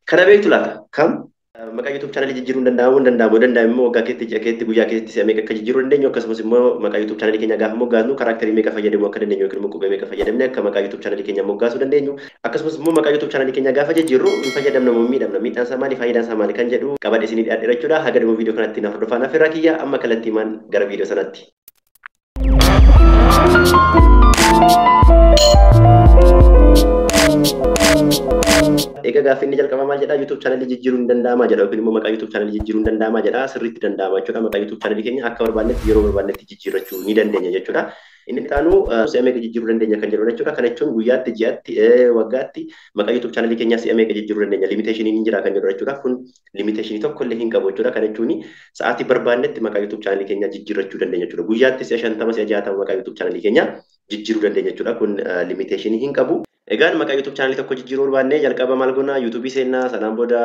Kana beektu laata? Kam? Maqaa YouTube chaanalii jijjiiruun danda'amu hin danda'amu? Danda'ame immoo waggaa keetti, ji'a keetti, guyyaa keetti si'a meeqa akka jijjiiruu dandeenyu, akkasumas immoo maqaa YouTube chaanalii keenya gaafa moggaasnu kaaraakterii meeqa fayyadamuu akka dandeenyu yookiin immoo qubee meeqa fayyadamne akka maqaa YouTube chaanalii keenya moggaasuu dandeenyu, akkasumas immoo maqaa YouTube chaanalii keenya gaafa jijjiirru hin fayyadamna moo miidhamna, miidhaan isaa maali, faayidaan isaa maali kan jedhu qabadhe isinii dhiyaadheera jechuudha. Haga dhuma viidiyoo kanatti na hordofaa naaf irraa kiyya. Amma kallattiimaan gara viidiyoo sanatti. Egaa gaaffii inni jalqabaa maal jedhaa? YouTube chaanalii jijjiiruun hin danda'amaa jedha, yookiin immoo maqaa YouTube chaanalii jijjiiruun danda'amaa jedha. Sirriitti danda'ama jechuudha. Maqaa YouTube chaanalii keenya akka barbaannetti yeroo barbaannetti jijjiirrachuu ni dandeenya jechuudha. Inni itti aanu si'a meeqa jijjiiruu dandeenya kan jedhudha jechuudha. Kana jechuun guyyaatti, ji'atti, waggaatti maqaa YouTube chaanalii keenyaa si'a meeqa jijjiiruu dandeenya? Limiteeshiniin hin jira kan jedhudha jechuudha. Kun limiteeshinii tokko illee hin qabu jechuudha. Kana jechuun sa'aatii barbaannetti maqaa YouTube chaanalii keenyaa jijjiirrachuu dandeenya jechuudha. Guyyaatti si'a 50, si'a 60 maqaa YouTube chaanalii keenyaa jijjiiruu dandeenya jechuudha. Kun limiteeshinii hin qabu. Egaan maqaa YouTube chaanalii tokko jijjiiruu barbaanne jalqaba maal goona? YouTube seennaa, sanaan booda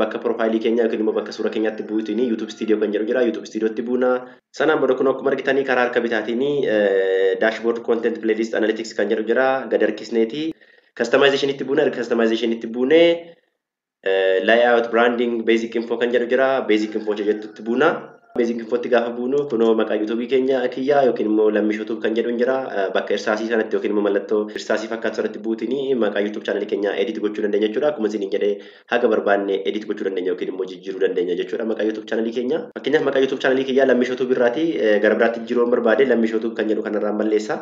bakka piroofaayilii keenya yookiin immoo bakka suura keenyaatti buutiin YouTube Studio kan jedhu jira. YouTube Studiotti buuna. Sanaan booda kun akkuma argitanii karaa harka bitaatiin dashboard, content, playlist, analytics kan jedhu jira. Gad harkisneeti customizationitti buuna. Erga customizationitti buune layout, branding, basic info kan jedhu jira. Basic info jettutti buuna. Basic infotti gaafa buunu kunoo maqaa YouTube keenya kiyyaa yookiin immoo Lammii Show Tube kan jedhu jira. Bakka irsaasii sanatti yookiin immoo mallattoo irsaasii fakkaatu sanatti buutini maqaa YouTube chaanalii keenya edit gochuu dandeenya jechuudha. Akkuma isiniin jedhee haga barbaanne edit gochuu dandeenya yookiin immoo jijjiiruu dandeenya jechuudha maqaa YouTube chaanalii keenya. Fakkeenyaaf maqaa YouTube chaanalii kiyyaa Lammii Show Tube irraati gara biraatti jijjiiruu barbaade, Lammii Show Tube kan jedhu kanarraan balleessa.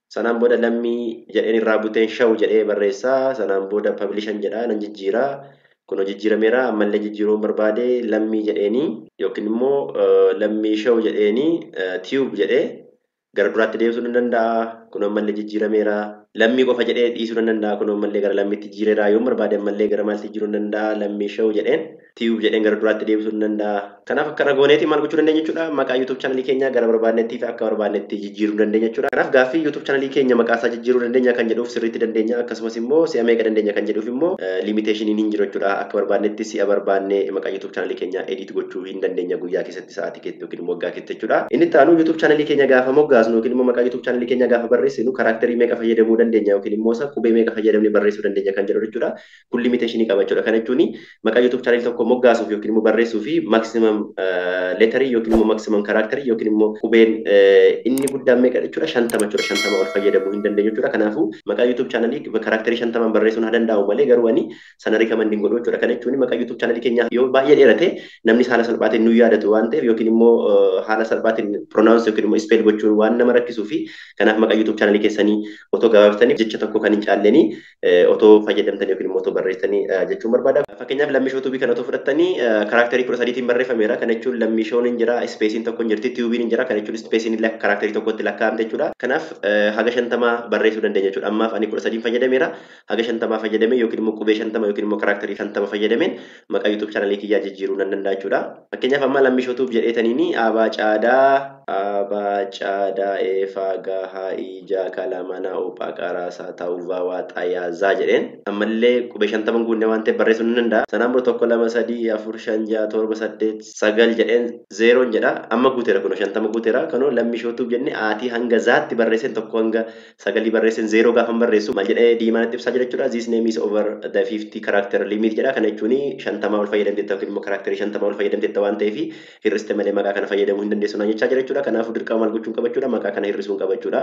Sanaan booda Lammii jedheen irraa buteen Show jedhee barreessa. Sanaan booda publishan jedha, nan jijjiira. Kun jijjiirameera. Ammallee jijjiiruun barbaade Lammii jedheeni yookiin immoo Lammii Show jedheeni Tube jedhee gara duraatti deebisuu ni danda'a. Kun ammallee jijjiirameera. Lammii qofa jedhee dhiisuu ni danda'a. Kun ammallee gara Lammiitti jijjiireera. Yoo barbaade ammallee gara maalitti jijjiiruu ni danda'a? Lammii Show jedheen Tube jedheen gara duraatti deebisuu ni danda'a. Kanaaf akkana gooneeti maal gochuu dandeenya jechuudha? Maqaa YouTube chaanalii keenyaa gara barbaadnetti fi akka barbaadnetti jijjiiruu dandeenya jechuudha. Kanaaf gaaffii YouTube chaanalii keenya maqaa isaa jijjiiruu dandeenya kan jedhuuf sirriitti dandeenya. Akkasumas immoo si'a meeqa dandeenya kan jedhuuf immoo limiteeshiniin hin jiru jechuudha. Akka barbaadnetti si'a barbaanne maqaa YouTube chaanalii keenyaa edit gochuu hin dandeenya guyyaa keessatti, sa'aatii keessatti yookiin immoo waggaa keessatti jechuudha. Inni itti aanu YouTube chaanalii keenya gaafa moggaasnu yookiin immoo maqaa YouTube chaanalii keenya gaafa barreessinu kaaraakterii meeqa fayyadamuu dandeenya yookiin immoo isa qubee meeqa fayyadamnee barreessuu dandeenya kan jedhu jechuudha. Kun limiteeshinii qaba jechuudha. Kana jechuun maqaa YouTube chaanalii tokko moggaasuuf yookiin immoo barreessuu fi maximum letterii yookiin immoo maximum kaaraakterii yookiin immoo qubeen inni guddaan meeqa jechuudha? 50 jechuudha. 50 ol fayyadamuu hin dandeenyu jechuudha. Kanaafuu maqaa YouTube chaanalii kaaraakterii 50 barreessuun haa danda'amu malee garuu ani sana rikamandiin godhu jechuudha. Kana jechuun maqaa YouTube chaanalii keenya yoo baay'ee dheerate namni haala salphaatiin nu yaadatu waan ta'eef yookiin immoo haala salphaatiin pronounce yookiin immoo spell gochuun waan nama rakkisuu fi kanaaf maqaa YouTube chaanalii keessanii otoo gabaabsitanii jecha tokko kan hin caalleenii otoo fayyadamtanii yookiin immoo otoo barreessitanii jechuun barbaada. Fakkeenyaaf Lammii Show Tube kana otoo fudhattanii kaaraakterii 13tiin barreeffameera. Kana jechuun Lammii Shown hin jira, ispeesiin tokko hin jirti, tiyuubiin hin jira. Kana jechuun ispeesiin illee akka kaaraakterii tokkotti lakkaa'amte jechuudha. Kanaaf haga 50 barreessuu dandeenya jechuudha. Ammaaf ani 13 fayyadameera. Haga 50 fayyadame yookiin immoo qubee 50 yookiin immoo kaaraakterii 50 fayyadameen maqaa YouTube chaanalii kiyyaa jijjiiruu nan danda'a jechuudha. Fakkeenyaaf amma Lammii Show Tube jedheetaniini Abaa Caadaa Abaa Caadaa Eefaa Gahaa Ijaa Kalamanaa Ophaa Qaraasaa Taawuvaa Waaxaa Yaazaa jedheen ammallee qubee 50 guunne waan ta'eef barreessuu nan danda'a. Sanaan booda 1, 2, 3, 4, 5, 6, 7, 8, 9 jedheen zeeroon jedha. Amma guuteera, kunoo 50 guuteera. Kanoo Lammii Show Tube jenne aatii hanga zaatti barreesseen 1 hanga 9 barreesseen zeeroo gaafa barreessu maal jedhee diimaan itti ibsaa jira jechuudha. "This name is over the 50 character limit" jedha. Kana jechuun 50 ol fayyadamteetta yookiin immoo karakterii 50 ol fayyadamteetta waan ta'eef hir'iste malee maqaa kana fayyadamuu hin dandeessu naan jechaa jira jechuudha. Kanaafuu dirqama maal gochuun qaba jechuudha? Maqaa kana hir'isuun qaba jechuudha.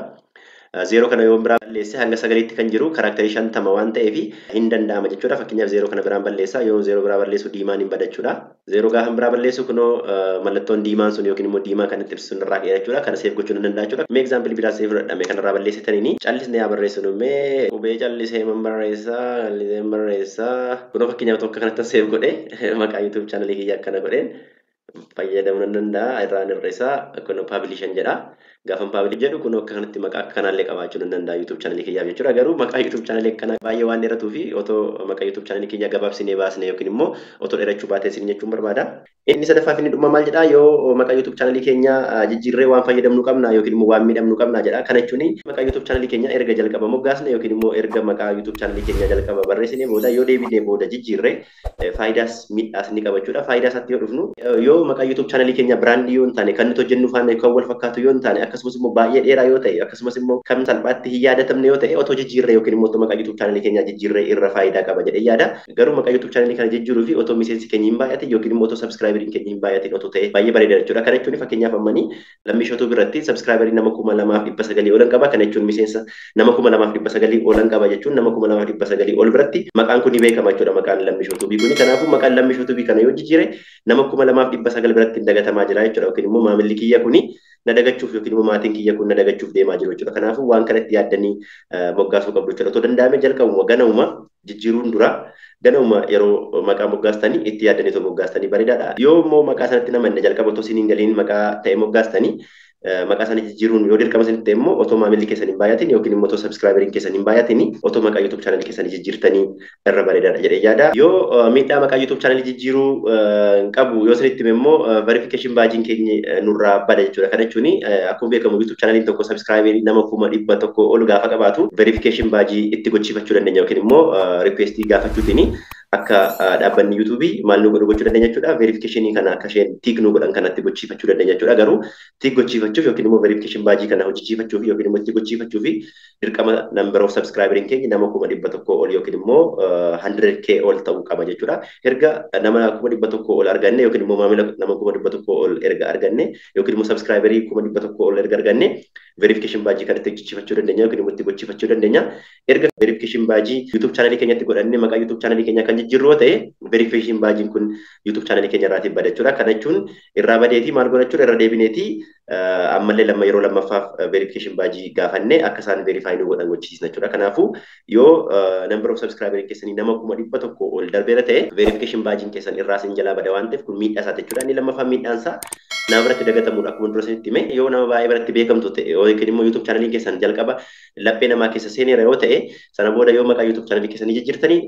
Zeeroo kana yoo biraa balleesse hanga sagaliitti kan jiru karakterii 50 waan ta'eef hin danda'ama jechuudha. Fakkeenyaaf zeeroo kana biraan balleessa. Yoo zeeroo biraa balleessu diimaan hin bada jechuudha. Zeeroo gaafa biraa balleessu kunoo mallattoon diimaan sun yookiin immoo diimaa kan itti ibsu sun irraa ka'e jechuudha. Kana save gochuu hin danda'a jechuudha. Mee example biraa save fudhadhame kanarraa balleessitaniini callisnee haa barreessinu. Mee qubee callisee man barreessaa, callisee man barreessaa. Kunoo fakkeenyaaf tokko kanatti save godhe maqaa YouTube chaanalii kiyya akkana godheen fayyadamuu nan danda'a. Irraan hir'isaa, kun publishan jedha. Gaafan publish jedhu kun akka kanatti maqaa akkanaallee qabaachuu nan danda'a YouTube chaanalii kiyyaaf jechuudha. Garuu maqaa YouTube chaanalii akkanaa baay'ee waan dheeratuu fi otoo maqaa YouTube chaanalii keenya gabaabsinee baasne yookiin immoo otoo dheerachuu baatee isin jechuun barbaada. Inni sadaffaa fi inni dhuma maal jedhaa? Yoo maqaa YouTube chaanalii keenya jijjiirree waan fayyadamnu qabna yookiin immoo waan miidhamnu qabna jedha. Kana jechuun maqaa YouTube chaanalii keenya erga jalqaba moggaasne yookiin immoo erga maqaa YouTube chaanalii keenya jalqaba barreessine booda yoo deebinee booda jijjiirree faayidaas miidhaas ni qaba jechuudha. Faayidaa isaatti yoo dhufnu, yoo maqaa YouTube chaanalii keenya brandii yoo hin taane, kan nuti hojjennu faana kan wal fakkaatu yoo hin taane, akkasumas akkasumas immoo baay'ee dheeraa yoo ta'e, akkasumas immoo kan salphaatti hin yaadatamne yoo ta'e, otoo jijjiirree yookiin immoo otoo maqaa YouTube chaanalii keenyaa jijjiirree irra faayidaa qaba jedhee yaada. Garuu maqaa YouTube chaanalii kana jijjiiruu fi otoo miseensi keenya hin baay'atin yookiin immoo otoo subscriberiin keenya hin baay'atin otoo ta'e baay'ee bareeda jechuudha. Kana jechuun fakkeenyaaf ammanii Lammii Shootuu biratti subscriberii nama 2900 olan qaba. Kana jechuun miseensa nama 2900 olan qaba jechuun nama 2900 ol biratti maqaan kun ni beekama jechuudha, maqaan Lammii Shootuubii kuni. Kanaafuu maqaan Lammii Shootuubii kana yoo jijjiire nama 2900 biratti hin dagatamaa jira jechuudha. Yookiin immoo maamilli kiyya kuni na dagachuuf yookiin immoo maatiin kiyya kun na dagachuuf deemaa jiru jechuudha. Kanaafuu waan kanatti yaaddanii moggaasuu qabdu jechuudha. Otoo danda'ame jalqabuma ganamuma jijjiiruun dura ganamuma yeroo maqaa moggaastanii itti yaaddanii otoo moggaastanii bareedaadha. Yoo immoo maqaa sanatti namanne jalqaba otoo isiniin galiin maqaa ta'e moggaastanii maqaa sana jijjiiruun yoo dirqama isinitti ta'e immoo otoo maamilli keessan hin baay'atin yookiin immoo otoo subscriberiin keessan hin baay'atin otoo maqaa YouTube channel keessanii jijjiirtanii irra bareedaadha jedhee yaada. Yoo miidhaa maqaa YouTube channel jijjiiruu qabu yoo isinitti hime immoo verification baajiin keenya nurraa bada jechuudha. Kana jechuun akkuma beekamu YouTube channeliin tokko subscriberii nama 100,000 ol gaafa qabaatu verification baajii itti gochifachuu dandeenya yookiin immoo requestii gaafachuutiin akka dhaabbanni YouTube maal nu godhu gochuu dandeenya jechuudha. Verificationii kana akka isheen tick nu godhan kanatti gochifachuu dandeenya jechuudha. Garuu tick gochifachuuf yookiin immoo verification baajii kana hojjechiifachuuf yookiin immoo itti gochiifachuuf dirqama number of subscriberiin keenya nama 100,000 ol yookiin immoo 100K ol ta'uu qaba jechuudha. Erga nama 100,000 ol arganne yookiin immoo maamila nama 100,000 ol erga arganne yookiin immoo subscriberii 100,000 ol erga arganne verification baajii kanatti hojjechiifachuu dandeenya yookiin immoo itti gochifachuu dandeenya. Erga verification baajii YouTube channelii keenyatti godhannee maqaa YouTube channelii keenya kan jijjiirru yoo ta'e verification baajiin kun YouTube channelii keenya irraatii bada jechuudha. Kana jechuun irraa badeetii maal godha jechuudha, irra deebineetii ammallee lamma yeroo lammaffaaf verification baajii gaafannee akka isaan verify nu godhan gochisiisna jechuudha. Kanaafuu yoo number of subscriber keessanii nama 100,000 ol darbeera ta'e verification baajiin keessan irraa sin jalaa bada waan ta'eef kun miidhaa isaati jechuudha. Inni lammaffaa miidhaan isaa nama biratti dagatamuudha. Akkuma dura isinitti hime, yoo nama baay'ee biratti beekamtu ta'e yookiin immoo YouTube channeliin keessan jalqaba laphee namaa keessa seeneera yoo ta'e, sana booda yoo maqaa YouTube channelii keessanii jijjiirtanii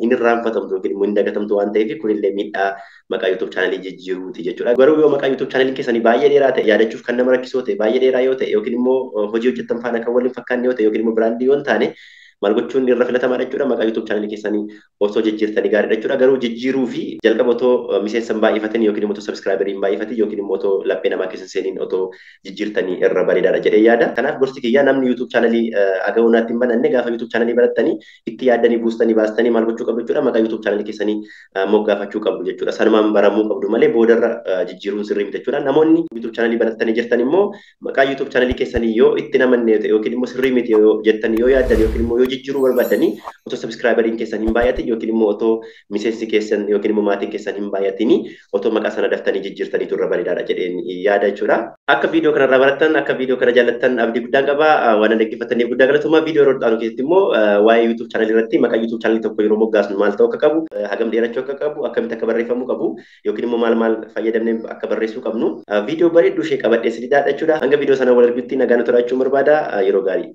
inni irraanfatamtu yookiin immoo hin dagatamtu waan ta'eef kunillee miidhaa maqaa YouTube channelii jijjiiruuti jechuudha. Garuu yoo maqaa YouTube channelii keessanii baay'ee dheeraa ta'e, yaadachuuf kan nama rakkisoo ta'e, baay'ee dheeraa yoo ta'e, yookiin immoo hojii hojjettan faana kan waliin fakkaanne yoo ta'e, yookiin immoo brandii yoo hin taane, maal gochuun irra filatamaadha jechuudha? Maqaa YouTube channelii keessanii osoo jijjiirtanii gaariidha jechuudha. Garuu jijjiiruu fi jalqaba otoo miseensa hin baay'ifatin yookiin immoo otoo subscriberii hin baay'ifatin yookiin immoo otoo laphee namaa keessa seeniin otoo jijjiirtanii irra bareedaadha jedhee yaada. Kanaaf gorsi kiyyaa, namni YouTube channelii aga'uunaatti hin bananne, gaafa YouTube channelii banattanii itti yaaddanii buustanii baastanii maal gochuu qabdu jechuudha? Maqaa YouTube channelii keessanii moggaafachuu qabdu jechuudha. Sanumaan baramuu qabdu malee boodarra jijjiiruun sirrii miti jechuudha. Namoonni YouTube channelii banattanii jirtan immoo maqaa YouTube channelii keessanii yoo itti namanne yookiin immoo sirrii miti yoo jettanii yoo yaaddan yookiin immoo yoo jijjiiruu barbaaddanii, otoo subscriberiin keessan hin baay'atin yookiin immoo otoo miseensi keessan yookiin immoo maatiin keessan hin baay'atin otoo maqaa sana daftanii jijjiirtaniitu irra bareedaadha jedheen yaada jechuudha. Akka viidiyoo kanarraa barattan, akka viidiyoo kana jaallattan abdii guddaan qaba. Waan dhaggeeffataniif guddaa galatoomaa. Viidiyoo yeroo dhufnu keessatti immoo waa'ee YouTube channel irratti maqaa YouTube channel tokko yeroo moggaasnu maal ta'uu akka qabu, hagam dheerachuu akka qabu, akkamitti akka barreeffamuu qabu yookiin immoo maal maal fayyadamnee akka barreessuu qabnu viidiyoo bareedduu ishee qabadhee isinii dhiyaadha jechuudha. Hanga viidiyoo sana wal argutti nagaan nu turaachuu barbaada. Yeroo gaarii.